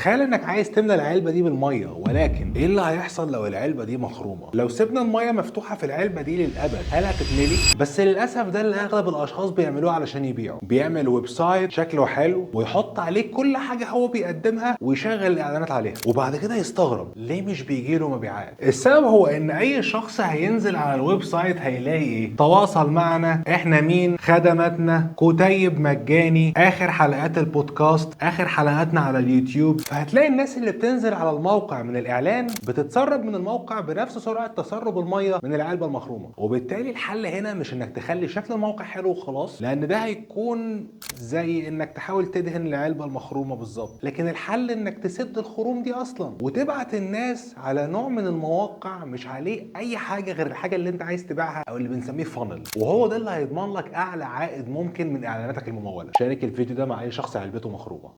تخيل انك عايز تملى العلبة دي بالميه، ولكن ايه اللي هيحصل لو العلبة دي مخرومه؟ لو سيبنا المية مفتوحة في العلبة دي للابد هل هتتملي؟ بس للاسف ده اللي اغلب الاشخاص بيعملوه علشان يبيعوا. بيعمل website شكله حلو ويحط عليه كل حاجة هو بيقدمها ويشغل الاعلانات عليها، وبعد كده يستغرب ليه مش بيجي له مبيعات. السبب هو ان اي شخص هينزل على ال website هيلاقي ايه؟ تواصل معنا، احنا مين، خدماتنا، كتيب مجاني، اخر حلقات البودكاست، اخر حلقاتنا على اليوتيوب. فهتلاقي الناس اللي بتنزل على الموقع من الاعلان بتتسرب من الموقع بنفس سرعة تسرب المية من العلبة المخرومه. وبالتالي الحل هنا مش انك تخلي شكل الموقع حلو وخلاص، لان ده هيكون زي انك تحاول تدهن العلبة المخرومه بالظبط، لكن الحل انك تسد الخروم دي اصلا وتبعت الناس على نوع من المواقع مش عليه اي حاجة غير الحاجة اللي انت عايز تبيعها، او اللي بنسميه funnel، وهو ده اللي هيضمن لك اعلى عائد ممكن من اعلاناتك المموله. شارك الفيديو ده مع اي شخص علبته مخرومه.